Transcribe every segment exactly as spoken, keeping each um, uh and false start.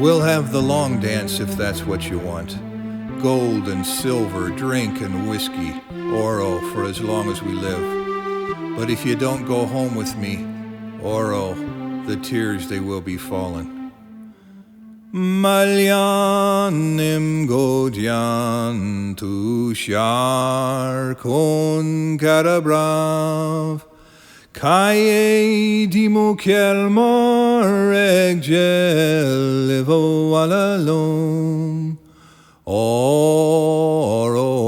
We'll have the long dance if that's what you want. Gold and silver, drink and whiskey, oro for as long as we live. But if you don't go home with me, oro, the tears they will be falling. Malyan im godyan tu shar kon karabrav. Kaye dimu kelmar ek jel evo alalom. Oro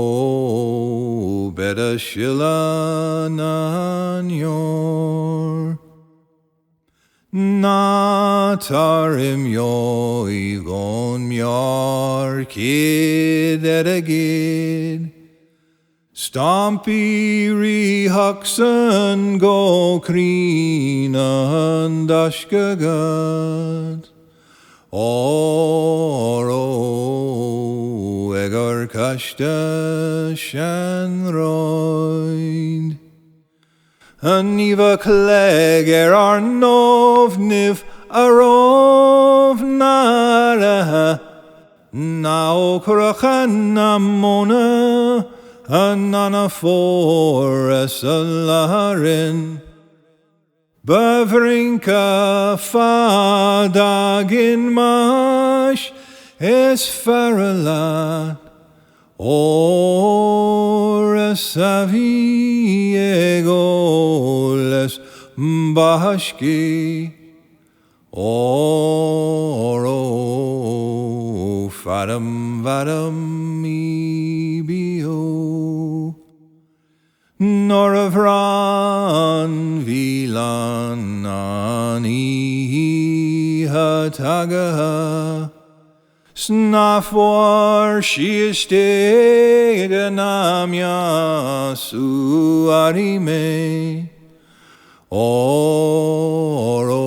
beda shila nan yor. Na tarim yo igon myar kid edegid. Stampi ri haksan go krina handashkagat. Oro egar kashta shan roid. Aniva kleger arnov niv arov naraha. Na okra khan na mona, anana for esalarin. Bavrinka fadagin mash es faralat. Ora savi egoles bahashki. Oro fadam vadam ibio. Noravran vilan ani hatagaha. Snafwar shiste namya suarime. Oro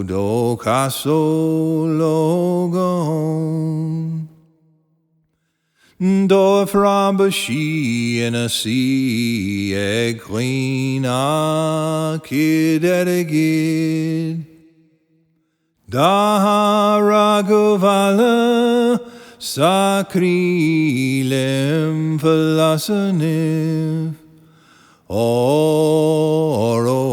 do kaso logon. Dov rabashi enasi egrina kid edegid. Daha raguvala sakri lem falasaniv. Oro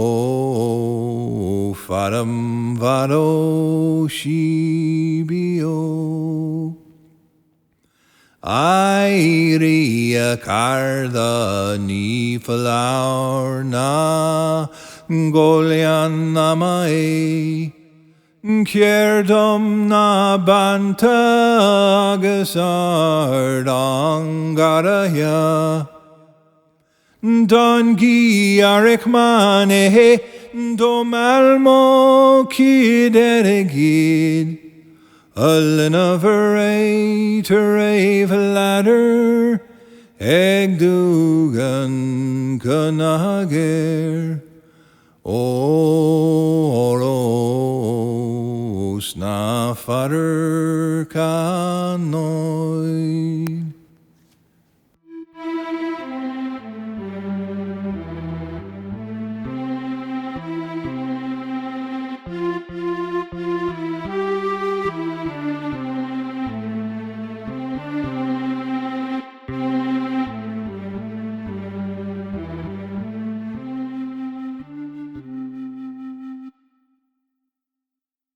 fadam vado shibio. Airi akarda ni flaurna golyan namai. Kirdom na banta agasar dangaraya. Dangi arekmane he do malmo ki deregid. Alena vere tere vlader ek dugan kanager. Oro sna fader kano.